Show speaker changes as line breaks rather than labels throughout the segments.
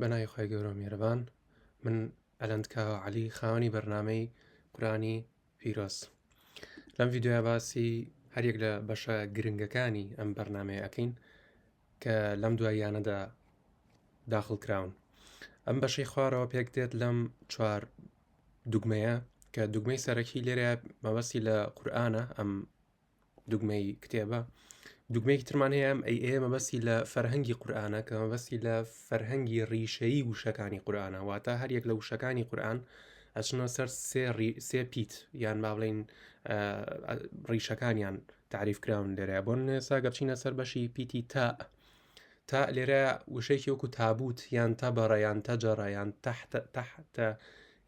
بەناوی خوای گەورە و میهرەبان من ئەلەند کاوە عەلی خاوەنی بەرنامەی قورئانی پیرۆز لەم ڤیدیۆیا باسی هەریەک لە بەشە گرنگەکانی ئەم بەرنمەیە ئەەکەین کە لەم دواییانەدا داخل کراون ئەم بەشەی خوارەوە پێک دێت لەم چوار دوگمەیە کە دوگمەی سەرەکی لێرە مەبەستی لە قورئانە ئەم دوگمەی کتێبە دوگمەیەکی ترمان هەیە ئەم ئەی ئێ مەبەستی لە فەرهەنگی قورئانە کە مەبەستی لە فەرهەنگی ڕیشەیی وشەکانی قورئانە واتە هەر یەک لە وشەکانی قورئان ئەچنە سەر سێ سێ پیت یان با بڵین ڕیشەکانیان تعریف کراون لێرە بۆ نێسا گەبچینە سەر بەشی پیتی تا تا لێرە وشەیەکی وەکو تابوت یان تەبەڕە یان تەجەڕە یان تەحتە تەحتە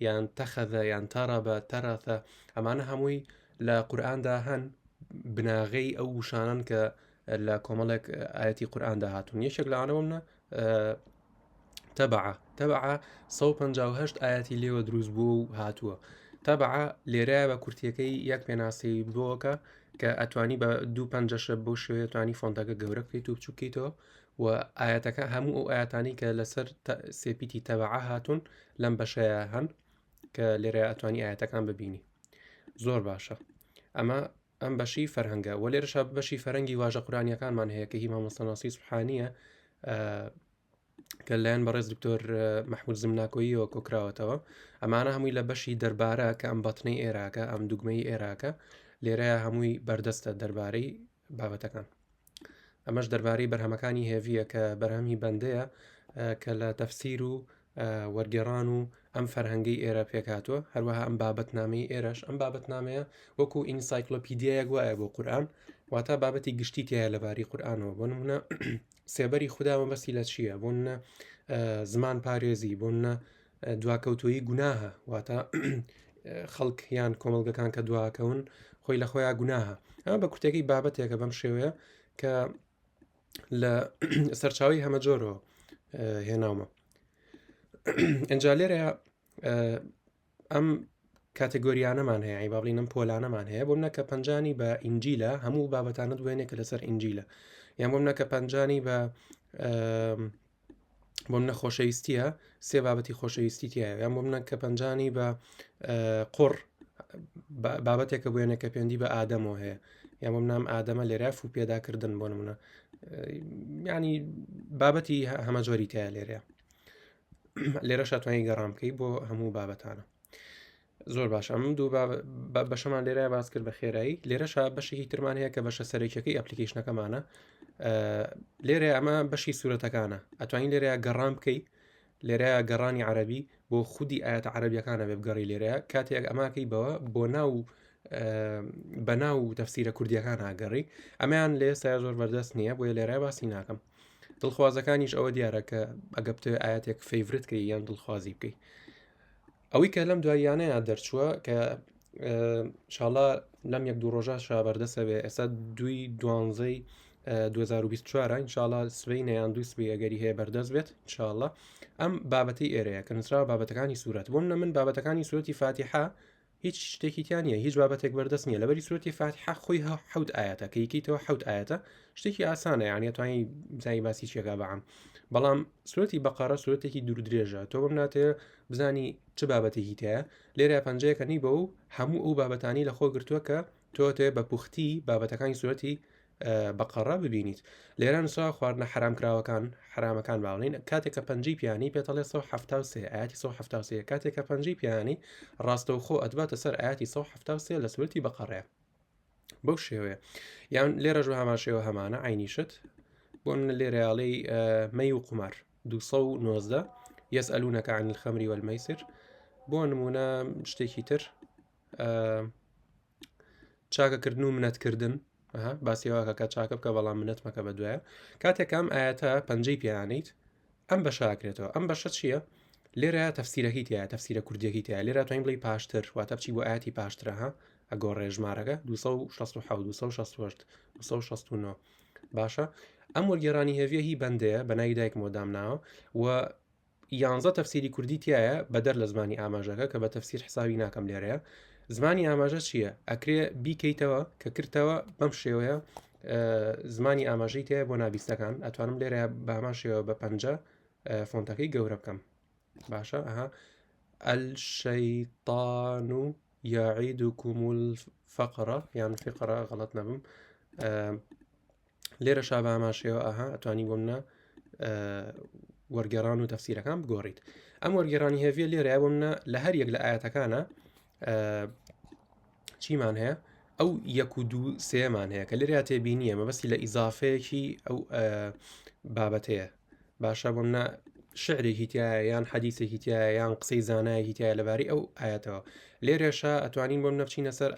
یان تەخەذە یان تەڕەبە تەرەثە ئەمانە هەمووی لە قورئاندا هەن بناغەی ئەو وشانن کە لە کۆمەڵێک ئاەتی قورئاندا هاتوون یەکێک لەوانە بۆ منە تەبعە تەبعە 158 ئاەتی لێوە دروست بووە و هاتووە تەبعە لێرە بە کورتیەکەی یەک پێناسەی بۆکە کە ئەتوانی بە دوو پەنجەشە بەو شێوەیە توانی فۆنتەکە گەورە بکەیت و بچووکەیتەوە و ئاەتەکە هەموو ئەو ئاەتانی کە لەسەر سێپیتی تەبعە هاتوون لەم بەشەیە هەن کە لێرە ئەتوانی ئاەتەکان ببینی زۆر باشە ئەمە ئەم بەشی فەرهەنگە وە لێرەشا بەشی فەرەنگی واژە قورانیەکانمان هەیە کە هی مامۆستا ناسی سوبحانیە کە لایەن بەڕێز دکتۆر مححمود زمناکۆییەوە کۆکراوەتەوە ئەمانە هەمووی لە بەشی دەربارە کە ئەم بەتنەی ئێراکە ئەم دوگمەی ئێراکە لێرەیە هەمووی بەردەستە دەربارەی بابەتەکان ئەمەش دەربارەی بەرهەمەکانی هێڤیە کە بەرهەمی بەندەیە کە لە تەفسیر و وەرگێڕان و ئەم فەرهەنگەی ئێرە پێکهاتووە، هەروەها ئەم بابەتنامەی ئێرەش، ئەم بابەتنامەیە وەکو ئینسایکلۆپیدیایەک وایە بۆ قورئان، واتە بابەتی گشتی تیایە لەبارەی قورئانەوە، بۆ نمونە سێبەری خودا مەبەستی لە چییە، بۆ نمونە زمان پارێزی، بۆ نمونە دواکەوتوویی گوناهە، واتە خەڵک یان کۆمەڵگەکان کە دواکەون خۆی لە خۆیان گوناهە. ئەمە بە کورتەکەی بابەتێکە بەم شێوەیە کە لە سەرچاوی هەمەجۆرەوە هێناومە ئەجا لێرە ئەم کاتێگۆریانەمان هەیە با بڵین ئەم پۆلانەمان هەیە بۆ نەکە پەنجانی بە ئینجیلە هەموو بابەتانە دوێنێ کە لەسەر ئینجیلە یان بۆم نەکە پەنجانی بە بۆ منە خۆشەویستیە سێ بابەتی خۆشەویستی تایە یان بۆ منە کە پەنجانی بە قوڕ بابەتێکە بوێنە کە پێندی بە ئادەمەوە هەیە یان بۆم نام ئادەمە لێرە فو پێداکردن بۆ نمونە ینی بابەتی هەمە جۆری تیا لێرەیە لێرە شاتوانی گەڕام بکەی بۆ هەموو بابەتانە زۆر باش ئەم دوو بەشەمان لێرە باس کرد بە خێرایی لێرەشا بەشێکی ترمان هەیە کە بەشە سەرەکیەکەی application ەکەمانە لێرە ئەمە بەشی سوورەتەکانە ئەتوانین لێرە گەڕان بکەی لێرە گەڕانی عەربی بۆ خودی ئاەتە عەربیەکانە بێ بگەڕی لێرە کاتێک ئەماکەی بەوە بۆ ناو بەناو تەفسیرە کوردیەکان ئاگەڕی ئەمەیان لێ ئێستا زۆر بەردەست نییە بۆیە لێرە باسی ناکەم دڵخوازەکانیش ئەوە دیارە کە ئەگە بتەوێ ئاەتێک favorite کەی یان دڵخوازی بکەیت ئەوەی کە لەم دواییانەیە دەرچووە کە شاڵا لەم یەک دوو ڕۆژە شابەردەسە بێ ئێستا دوی دوانزەی 2024 انشاءاللە سبەی نیان دوو سبەی ئەگەری هەیە بەردەست بێت انشاءاللە ئەم بابەتی ئێرەیە کە نووسراوە بابەتەکانی سوورەت بۆ منە من بابەتەکانی سوورەتی فاتیحە هیچ شتێکی تیا نییە هیچ بابەتێک بەردەست نییە لەبەری سوورەتی فاتیحە خۆی حەوت ئاەتە کە یەکەیتەوە حەوت ئاەتە شتێکی ئاسانە یعنی توانی بزانی باسی چێکا بەعام بەڵام سوورەتی بەقەرە سوورەتێکی دوور درێژە تۆ بەم ناتێ بزانی چ بابەتێکی تایە لێرە پەنجەیەکە نی بە و هەموو ئەو بابەتانی لە خۆ گرتووە کە تۆ تێ بە پوختی بابەتەکانی سوورەتی بەقەڕە ببینیت لێرە نووسراوە خواردنە حەرام کراوەکان حرامەکان باڵین کاتێک کە پەنجەی پیانی پێتەڵێ 173 ئاەتی 173 کاتێک کە پەنجەی پیانی ڕاستەوخۆ ئەتباتە سەر ئاەتی 173 لە سوورەتی بەقەڕێ بەو شێوەیە یان لێرەش بە هەمان شێوە هەمانە عینیشت بۆ منە لێرەیاڵی مەی و قومار 290 يسألونك عن الخمر والميسر بۆ نمونە شتێکی تر چاکەکردن و منەتکردن باسی واکە کە چاکە بکە بەڵام منەت مەکە بە دوایە کاتێک ئەم ئاەتە پەنجەی پیانیت ئەم بەشاکرێتەوە ئەم بەشە چییە؟ لێرە تەفسیرەکەی تایە تەفسیرە کوردیەکەی تایە لێرە توانین بڵێی پاشتر واتە بچی بۆ ئاەتی پاشترە ها ئەگۆڕێ ژمارەکە 267 268 269 باشە ئەم وەرگێڕانی هێڤیە هی بەندەیە بە ناوی دایکمەوە دامناوە و یانزە تەفسیری کوردی تایە بەدەر لە زمانی ئاماژەکە کە بە تەفسیر حساوی ناکەم لێرەیە زمانی ئاماژە چییە ئەکرێ بیکەیتەوە کە کردەوە بەم شێوەیە زمانی ئاماژەی تایە بۆ نابیستەکان ئەتوانم لێرە بە هەمان شێوە بە پەنجە. فۆنتەکەی گەورە بکەم باشە ئەها الشيطان يعيدكم الفقر یان فقرە غەڵت نەبم لێرە شابامان شێوە ئەها ئەتوانی بۆ منە وەرگێڕان و تەفسیرەکان بگۆڕیت ئەم وەرگێڕانی هێڤیە لێرە بۆ منە لە هەر یەک لە ئاەتەکانە چیمان هەیە ئەو یەک و دوو سێمان هەیە کە لێرە تێبینیە مەبەستی لە ئیزافەیەکی ئەو بابەتەیە باشە بۆ منە شعرێکی تایە یان حەدیسێکی تایە یان قسەی زانایەکی تایە لەبارەی ئەو ئاەتەوە لێرەشە ئەتوانین بۆم نەبچینە سەر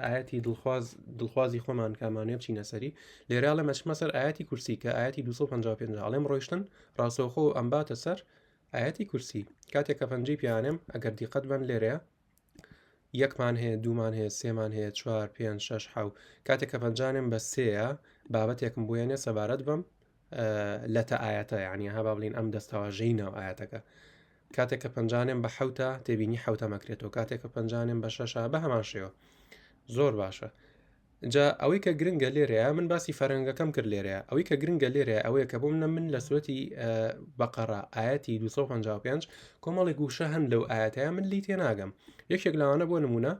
ئاەتی دڵخواز دڵخوازی خۆمان کامانێ بچینە سەری لێرە لە مەچمە سەر ئاەتی کورسی کە ئاەتی 255 ئەڵێم ڕۆیشتن ڕاستەوخۆ ئەمباتە سەر ئاەتی کورسی کاتێک کە پەنجەی پیانێم ئەگەر دیقەت بن لێرەیە یەکمان هەیە دوومان هەیە سێمان هەیە چوار پێنج شەش حەو کاتێک کە پەنجانێم بە سێیە بابەتێکم بۆیەنێ سەبارەت بەم لەتە ئاەتە یعنی ها با بڵین ئەم دەستەواژەی ناو ئاەتەکە کاتێک کە پەنجانێم بە حوتە تێبینی حوتە مەکرێتەوە کاتێک کە پەنجانێم بە شەشە بە هەمان شێوە زۆر باشە جا ئەوەی کە گرنگە لێرەیە من باسی فەرەنگەکەم کرد لێرەیە ئەوەی کە گرنگە لێرەیە ئەوەیە کە بۆ منە من لە سوەتی بەقەڕە ئاەتی 255 کۆمەڵی گوشە هەن لەو ئاەتەیە من لی تێناگەم یەکێک لەوانە بۆ نمونە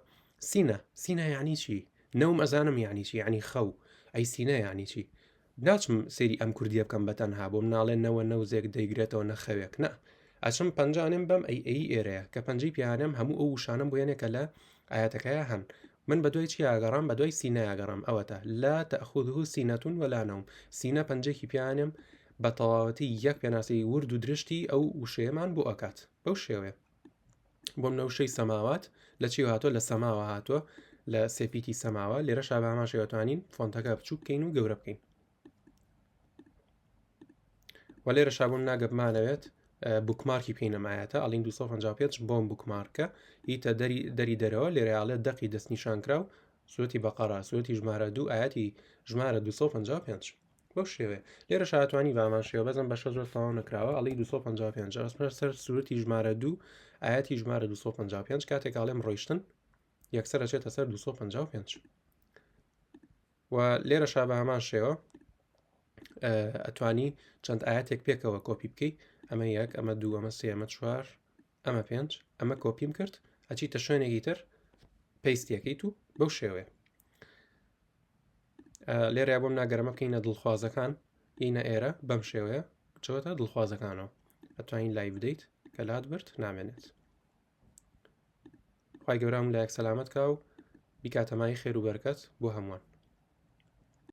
سینە سینە یعنی چی نەوم ئەزانم یعنی چی یعنی خەو ئەی سینە یعنی چی ناچم سەیری ئەم کوردیە بکەم بە تەنها بۆم ناڵێن نەوە نەوزێک دەیگرێتەوە نە خەوێک نا ئەچم پەنجانێم بەم ئەی ئەی ئێرەیە کە پەنجەی پیانم هەموو ئەو وشانم بۆ یەنێ کە لە ئاەتەکەیە هەن من بە دوای چیاگەڕام بە دوای سینایگەڕام ئەوەتە لا تأخذه سینة ولا نوم سینە پەنجێکی پیانم بە تەواوەتی یەک پێناسەی ورد و درشتی ئەو وشەیەمان بۆ ئەکات بەو شێوەیە بۆم نەوشەی سەماوات لە چی هاتووە لە سەماوە هاتووە لە سێپیتی سەماوە لێرە شابامان شێوەتوانین فۆنتەکە بچوک بکەین و گەورە بکەین و لێرە شابوون ناگەبمانەوێت bookmark ی بکەین ئەمایەتە ئەڵین 255 بۆم bookmark ە ئیتە دەری دەری دەرەوە لێرەیاڵێ دەقی دەستنیشان کرا و سوەتی بەقەرا سوەتی ژمارە دوو ئاەتی ژمارە 255 بەو شێوەیە لێرە شاتوانی بامان شێوە بەزم بەشە زۆر تەواو نەکراوە ئەڵی 255 ئەسمە سەر سورەتی ژمارە دوو ئاەتی ژمارە 255 کاتێک ئاڵێم ڕۆیشتن یەکسەر ئەچێتە سەر 255 و لێرە شا بە هەمان شێوە ئەتوانی چەند ئاەتێک پێکەوە کۆپی بکەیت ئەمە یەک ئەمە دوو ئەمە سێ ئەمە چوار ئەمە پێنج ئەمە کۆپیم کرد ئەچیتە شوێنێکی تر paste ەکەیت و بەو شێوەیە لێرە بۆم ناگەرەمە بکەینە دڵخوازەکان ینە ئێرە بەم شێوەیە چۆتە دڵخوازەکانەوە ئەتوانین لای بدەیت کە لات برد نامێنێت خی گەورام لایەک سەلامت کا و بیکاتەمای خێر و بەرکەت بۆ هەمووان.